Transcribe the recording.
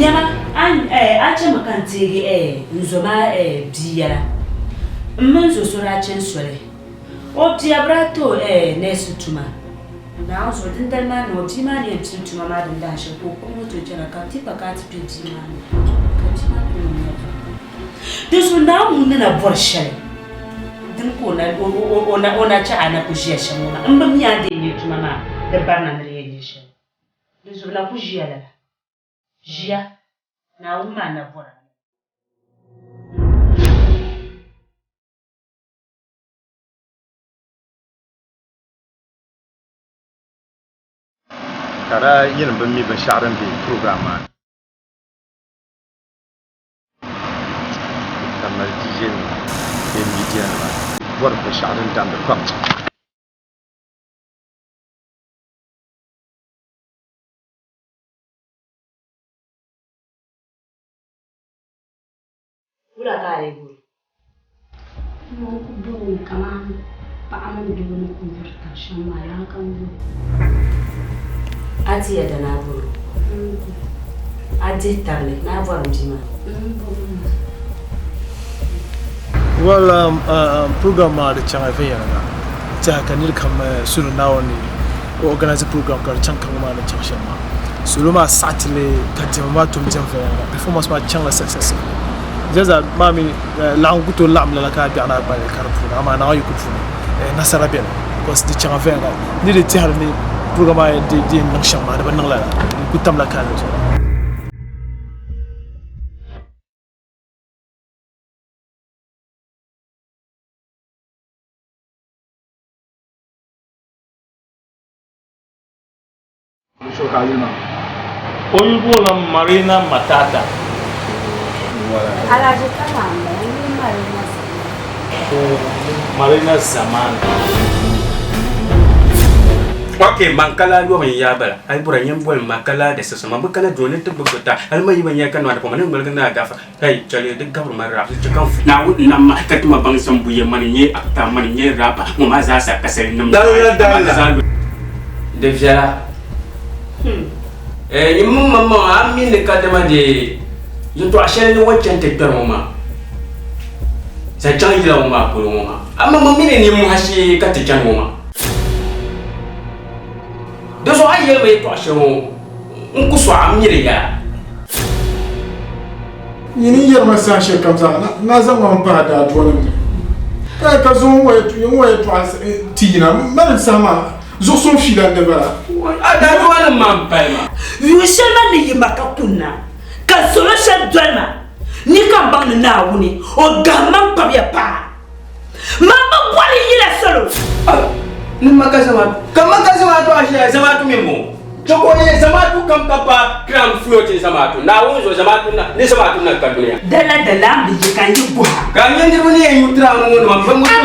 Nyama, a chɛmi ka n teegi n zo maa bia yɛla. M mini zo so daa chani soli. O bia bi daa ti o nɛsi tuma. Naawuni zuɣu dindali maa ni o bia maa ni yɛn pili tuma maa dindahin shɛli ka o kpuɣi moto chana ka tipa kana ti kpe bia maa ni ka bia maa kuli o nyɛvili. Dinzuɣu Naawuni ŋun ni na bɔri shɛli dini ka o na chɛ a na ku ʒiya shɛm ŋɔ maa, m bi mi a ni di yɛn nyɛ tuma maa di barina ni di yɛn nyɛ shɛli. Dinzuɣu na ku ʒiya lala. Ʒiya, Naawuni maa na bɔri a lala. Ka daa yinim bi mi binshɛɣu din be program maa ni. Ka mali DJ nima bee media nima bɔri binshɛɣu din damdi pam. Wula ka a lee bori? M ku borimi kaman paɣa mini doo ni ku bori tab shɛm maa, lala ka m bori. A ti yɛda ni a bori o? A dihi tabili ni a bɔri m bia maa? M bori o maa. Well, program maa di chaŋ viɛnyɛliŋga n-tɛha ka niri kam suhiri Naawuni ni o organize program ka di chaŋ ka ŋɔ maa ni chaŋ shɛm maa. Salo maa saɣi ti li ka diɛma maa tom diɛm viɛnyɛliŋga. Performance maa chaŋla successfully. Diɛza maa mi laɣingu ku tooi laɣim lala ka a biɛɣu ni a gbali ka di puuni amaa Naawuni yiko puuni nasara beni because di chaŋ viɛnyɛliŋga. Ni di tɛhiri ni program maa di yɛn niŋ shɛm maa di bi niŋ lala di ku tamla kalinli zuɣu. O yuli booni Marina Matata. Alhaji Tama m-bala, n yuli Marina Zamani. Marina Zamani. Ok, man ka laa yɔbu n-yaa bala, a yi bɔra nyin boli ma ka laa di siɣisi ma, bɛ kana doo ni ti gbubi bɛ ta, hali ma yi bi nya ka nɔhi di pɔma ni ŋmaligi ni a gafa. Hey, chɛli di gabiri ma rap, di chɛ ka n fu. Naawuni nam ma ka ti ma baŋsim buya, mani n-nyɛ actor, mani n-nyɛ rapper, ŋɔ maa zaa sa ka sali nim Dalla, naai, amaa di dalla. zaa lu. Di viɛla. Eh, nyin mini maŋmaŋ a mi ni kadama di yɛtɔɣ shɛli ni wan chani ti kpɛri ŋɔ maa zaŋ chaŋ yila ŋɔ maa polo ŋɔ maa, a maŋmaŋ mi ni nimmohi shee ka ti chani ŋɔ maa. Di zuɣu a yi yɛli ma yɛtɔɣ shɛli ŋɔ, n ku sɔɣ a, m mi di yɛla. Nyini n-yɛri ma saha shɛlikam zaa, na zaŋ ma m-pahi daaduanim ni, ka zaŋ n ŋɔ yɛtɔɣa ti yina. Mali saha maa zuɣusuŋ fiila n-di bala. A daaduanim maa m-pali ma. Yuun shɛli man ni yi ma ka kunna, ka salo shɛb doli ma, ni ka m baŋ ni Naawuni o gahim ma m-pabiya paa. Man bi bɔri n yila salo. Ni maka zamaatu, ka maka zamaatu a ʒiya zamaatu mi m-bɔŋɔ. Chɛ ka o yɛli zamaatu kam ka pa kiram floating zamaatu, Naawuni zuɣu zamaatu na, ni zamaatu na ka dunia. Dala dala m bi yi ka n yi guha. Ka n nya niriba ni yɛn nyu tiraam ŋɔ nima m-ba ŋɔ A